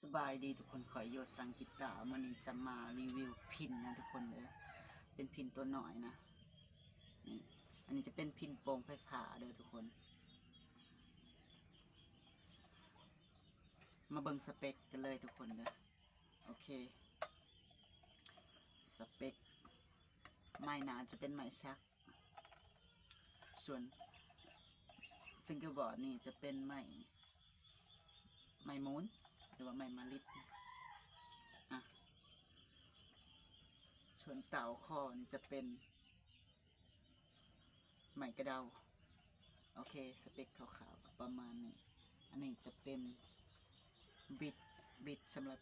ສະບາຍດີທຸກຄົນ ຂ້ອຍໂຍຊັງກິຕາ ມື້ນີ້ຈະມາຣີວິວພິນນະທຸກຄົນເດີ ເປັນພິນຕົວນ້ອຍນະ ນີ້ ອັນນີ້ຈະເປັນພິນໂປ່ງໄຟຟ້າເດີທຸກຄົນ ມາເບິ່ງສະເປັກກັນເລີຍທຸກຄົນເດີ ໂອເຄ ສະເປັກ ໄມ້ໜ້າຈະເປັນໄມ້ສັກ ສ່ວນຟິງເກີບອດນີ້ຈະເປັນໄມ້ ໄມ້ມູນ ຫຼືວ່າໄມ້ມະລິດ ອະ ສ່ວນເຕົ້າຄໍນີ້ຈະເປັນໄມ້ກະເດົາ ໂອເຄ ສະເປັກຄ່າວໆກໍປະມານນີ້ ອັນນີ້ຈະເປັນບິດ ບິດສຳລັບ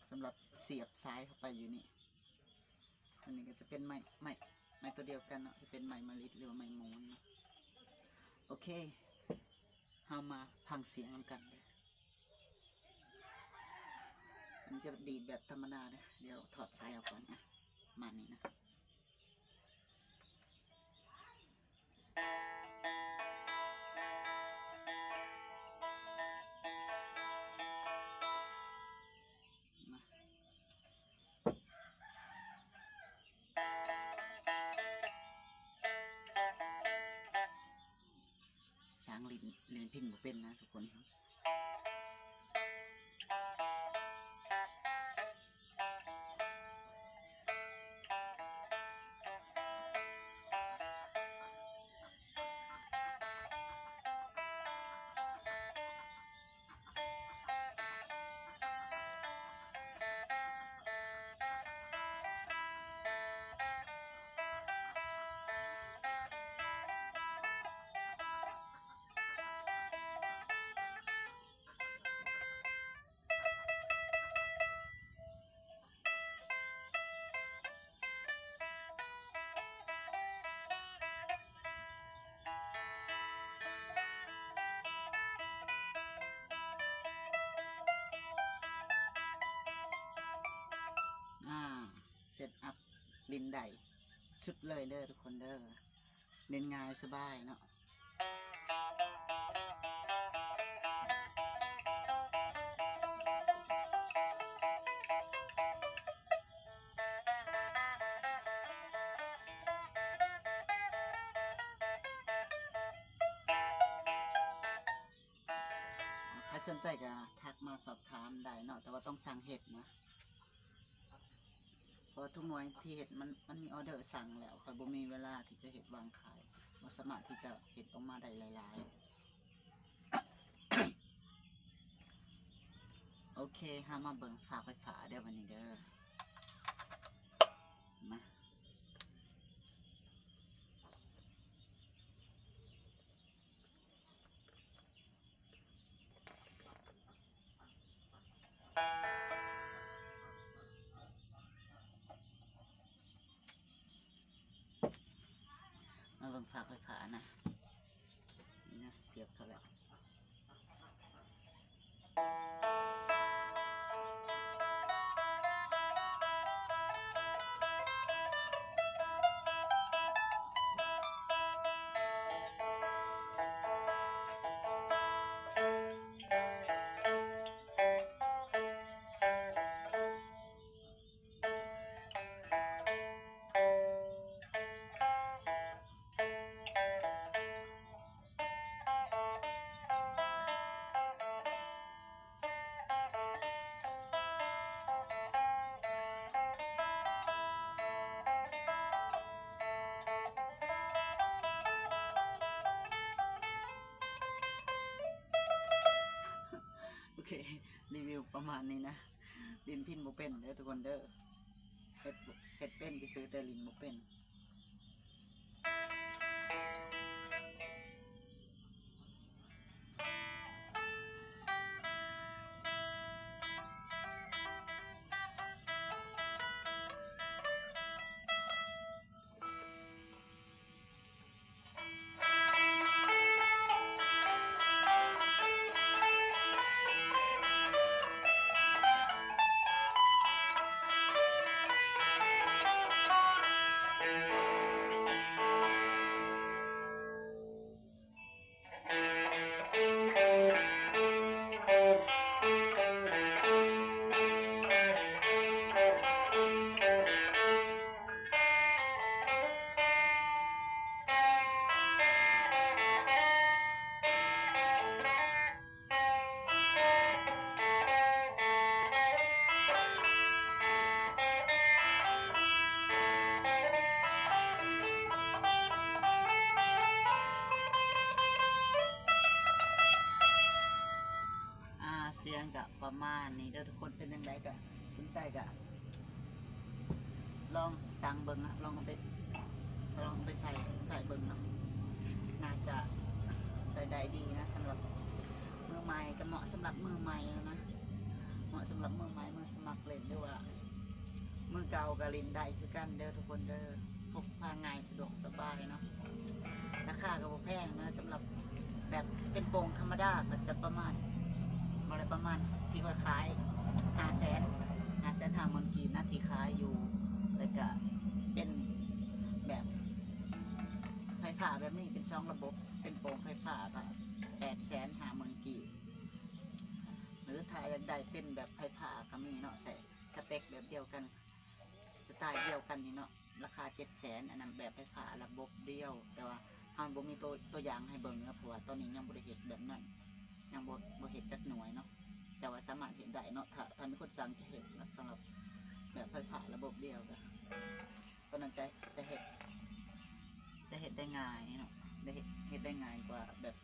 ສຳລັບສຽບສາຍເຂົ້າໄປຢູ່ນີ້ ອັນນີ້ກໍຈະເປັນໄມ້ ໄມ້ ໄມ້ຕົວດຽວກັນເນາະ ຈະເປັນໄມ້ມະລິດ ຫຼືວ່າໄມ້ມູນເນາະ ໂອເຄ ເຮົາມາຟັງສຽງນຳກັນເດີ ອັນນີ້ຈະດີດແບບທຳມະດາເດີ ດຽວຖອດສາຍອອກກ່ອນ ອະ ປະມານນີ້ນະ. ຊ່າງຫຼິ້ນ ຫຼິ້ນພິນບໍ່ເປັນນະທຸກຄົນ. ອາ ເຊັດອັບຫຼິ້ນໄດ້ສຸດເລີຍເດີທຸກຄົນເດີ. ຫຼິ້ນງ່າຍສະບາຍເນາະ. ໃຜສົນໃຈກໍທັກມາສອບຖາມໄດ້ເນາະ ແຕ່ວ່າຕ້ອງສັ່ງເຮັດນະ. ເພາະວ່າທຸກໜ່ວຍທີ່ເຮັດມັນ ມັນມີອໍເດີສັ່ງແລ້ວ ຂ້ອຍບໍ່ມີເວລາທີ່ຈະເຮັດວາງຂາຍ ບໍ່ສາມາດທີ່ຈະເຮັດອອກມາໄດ້ຫຼາຍໆ. ໂອເຄ ເຮົາມາເບິ່ງຟາກໄຟຟ້າເດີບັດນີ້ເດີ ມາ. ມາເບິ່ງຟາກໄຟຟ້ານະ ນີ້ນະ ສຽບເຂົ້າແລ້ວ. ໂອເຄ ຣີວິວປະມານນີ້ນະ. ຫຼິ້ນພິນບໍ່ເປັນເດີທຸກຄົນເດີ ເຮັດ ເຮັດເປັນຊື່ໆ ແຕ່ຫຼິ້ນບໍ່ເປັນ. ໂ ສຽງກະປະມານນີ້ເດີທຸກຄົນ. ເປັນຈັ່ງໃດກະ ສົນໃຈກະລອງສັ່ງເບິ່ງເນາະ, ລອງເອົາໄປ ລອງເອົາໄປໃຊ້ ໃຊ້ເບິ່ງເນາະ. ໜ້າຈະໃຊ້ໄດ້ດີນະ ສຳລັບມືໃໝ່ ກະເໝາະສຳລັບມືໃໝ່ນະ, ເໝາະສຳລັບມືໃໝ່ ມືສະໝັກຫຼິ້ນ ຫຼືວ່າມືເກົ່າກະຫຼິ້ນໄດ້ຄືກັນເດີທຸກຄົນເດີ. ພົກພາງ່າຍ ສະດວກສະບາຍເນາະ. ລາຄາກໍບໍ່ແພງນະ, ສຳລັບແບບເປັນໂປ່ງທຳມະດາກໍຈະປະມານ ບໍ່ໄດ້ປະມານ ທີ່ຂ້ອຍຂາຍຫ້າແສນ ຫ້າແສນຫ້າໝື່ນກີບນະ ທີ່ຂາຍຢູ່. ແລ້ວກະເປັນແບບໄຟຟ້າແບບນີ້ ເປັນສອງລະບົບ ເປັນໂປ່ງໄຟຟ້າກໍແປດແສນຫ້າໝື່ນກີບ. ຫຼືຖ້າຢາກໄດ້ເປັນແບບໄຟຟ້າກໍມີເນາະ, ແຕ່ສະເປັກແບບດຽວກັນ ສະໄຕລ໌ດຽວກັນນີ້ເນາະ, ລາຄາເຈັດແສນ. ອັນນັ້ນແບບໄຟຟ້າລະບົບດຽວ, ແຕ່ວ່າເຮົາບໍ່ມີໂຕ ໂຕຢ່າງໃຫ້ເບິ່ງເນາະ ເພາະວ່າຕອນນີ້ຍັງບໍ່ໄດ້ເຮັດແບບນັ້ນ, ຍັງບໍ່ ບໍ່ເຮັດຈັກໜ່ວຍເນາະ. ແຕ່ວ່າສາມາດເຮັດໄດ້ເນາະ ຖ້າ ຖ້າມີຄົນສັ່ງຈະເຮັດເນາະ. ສຳລັບແບບໄຟຟ້າລະບົບດຽວກະ ຕອນນັ້ນຈະ ຈະເຮັດ ຈະເຮັດໄດ້ງ່າຍເນາະ, ໄດ້ເຮັດ ເຮັດໄດ້ງ່າຍກວ່າແບບ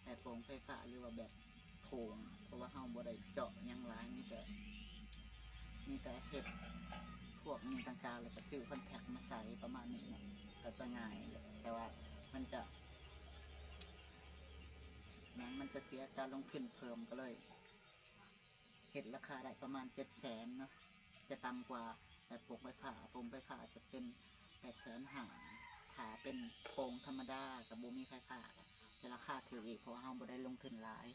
ແບບໂປ່ງໄຟຟ້າ ຫຼືວ່າແບບໂຖງ, ເພາະວ່າເຮົາບໍ່ໄດ້ເຈາະຫຍັງຫຼາຍ ມີແຕ່ ມີແຕ່ເຮັດພວກນີ້ຕ່າງໆ ແລ້ວກະຊື້ຄອນແທັກມາໃສ່ປະມານນີ້ເນາະ, ກໍຈະງ່າຍ. ແຕ່ວ່າມັນຈະ ຫຍັງ ມັນຈະເສຍການລົງທຶນເພີ່ມ ກໍເລີຍເຮັດລາຄາໄດ້ປະມານເຈັດແສນເນາະ, ຈະຕ່ຳກວ່າແບບໂປ່ງໄຟຟ້າ. ໂປ່ງໄຟຟ້າຈະເປັນແປດແສນຫ້າ ຖ້າເປັນໂປ່ງທຳມະດາ ກໍບໍ່ມີໄຟຟ້າ ຈະລາຄາຖືກອີກ ເພາະວ່າເຮົາບໍ່ໄດ້ລົງທຶນຫຼາຍ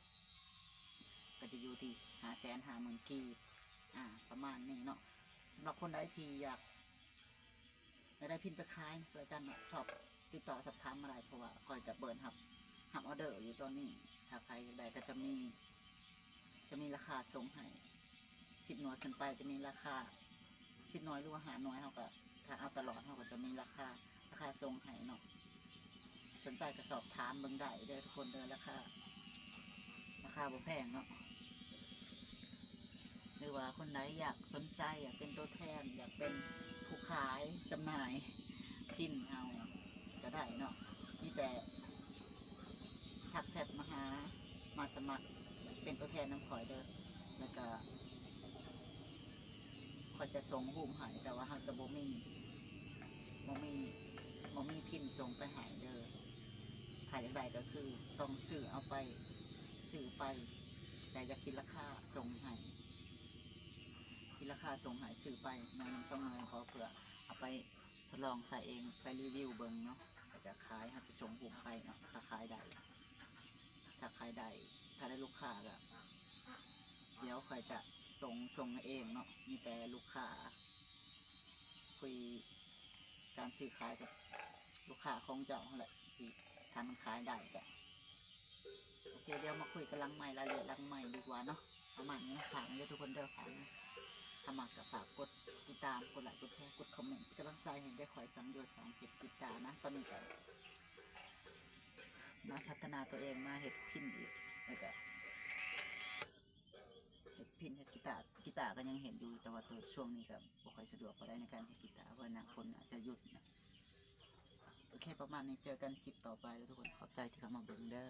ກໍຈະຢູ່ທີ່ຫ້າແສນຫ້າໝື່ນກີບ ອ່າ ປະມານນີ້ເນາະ. ສຳລັບຄົນໃດທີ່ຢາກ ຢາກໄດ້ພິນໄປຂາຍນຳກັນເນາະ, ສອບ ຕິດຕໍ່ສອບຖາມມາໄດ້ ເພາະວ່າຂ້ອຍກະເປີດຮັບ ຮັບອອເດີຢູ່ຕອນນີ້. ຖ້າໃຜຢາກໄດ້ກໍຈະມີ ຈະມີລາຄາສົ່ງໃຫ້ ສິບໜ່ວຍຂຶ້ນໄປຈະມີລາຄາ ສິບໜ່ວຍ ຫຼືວ່າຫ້າໜ່ວຍ ເຮົາກໍ ຖ້າເອົາຕະຫຼອດ ເຮົາກໍຈະມີລາຄາ ລາຄາສົ່ງໃຫ້ເນາະ. ສົນໃຈກໍສອບຖາມເບິ່ງໄດ້ເດີທຸກຄົນເດີ, ລາຄາ ລາຄາບໍ່ແພງເນາະ. ຫຼືວ່າຄົນໃດຢາກ ສົນໃຈ ຢາກເປັນຕົວແທນ ຢາກເປັນຜູ້ຂາຍ ຈຳໜ່າຍພິນເຮົາກໍໄດ້ເນາະ, ມີແຕ່ທັກແຊັດມາຫາ ມາສະໝັກເປັນຕົວແທນນຳຂ້ອຍເດີ. ແລ້ວກະຂ້ອຍຈະສົ່ງຮູບໃຫ້ ແຕ່ວ່າເຮົາຈະບໍ່ມີ ບໍ່ມີ ບໍ່ມີພິນສົ່ງໄປໃຫ້ເດີ. ຖ້າຢາກໄດ້ກໍຄືຕ້ອງຊື້ເອົາໄປ ຊື້ໄປ ແຕ່ຢ່າຄິດລາຄາສົ່ງໃຫ້ ຄິດລາຄາສົ່ງໃຫ້ ຊື້ໄປໜ່ວຍໜຶ່ງສອງໜ່ວຍພໍ ເພື່ອເອົາໄປ ທົດລອງໃຊ້ເອງ ໄປຣີວິວເບິ່ງເນາະ, ແລ້ວກະຂາຍ ເຮົາຈະສົ່ງຮູບໄປເນາະ ຖ້າຂາຍໄດ້ ຖ້າຂາຍໄດ້ ຖ້າໄດ້ລູກຄ້າກະ ດຽວຂ້ອຍຈະສົ່ງ ສົ່ງໃຫ້ເອງເນາະ. ມີແຕ່ລູກຄ້າ ຄຸຍການຊື້ຂາຍກັບລູກຄ້າຂອງເຈົ້າຫັ້ນແຫຼະ ທີ່ຖ້າມັນຂາຍໄດ້ກະ ໂອເຄ ດຽວມາຄຸຍກັນຫຼັງໄມ ລາຍລະອຽດຫຼັງໄມດີກວ່າເນາະ. ປະມານນີ້ນະ ຝາກເດີທຸກຄົນເດີ ຝາກນະ. ຖ້າມັກກໍຝາກກົດຕິດຕາມ ກົດໄລກ໌ ກົດແຊ ກົດຄອມເມັນ ເປັນກຳລັງໃຈໃຫ້ໄດ້ຂ້ອຍສ້າງ ຢູ່ຊ່ອງເຮັດກິຕານະ. ຕອນນີ້ກໍມາພັດທະນາຕົວເອງ ມາເຮັດພິນອີກ ແລ້ວກໍເຮັດພິນ ເຮັດກິຕາ. ກິຕາກໍຍັງເຮັດຢູ່ ແຕ່ວ່າໂຕຊ່ວງນີ້ກໍບໍ່ຄ່ອຍສະດວກປານໃດໃນການເຮັດກິຕາ ເພາະວ່າໜ້າຝົນອາດຈະຢຸດນະ. ໂອເຄ ປະມານນີ້ ເຈີກັນຄລິບຕໍ່ໄປເດີທຸກຄົນ. ຂອບໃຈທີ່ເຂົ້າມາເບິ່ງເດີ.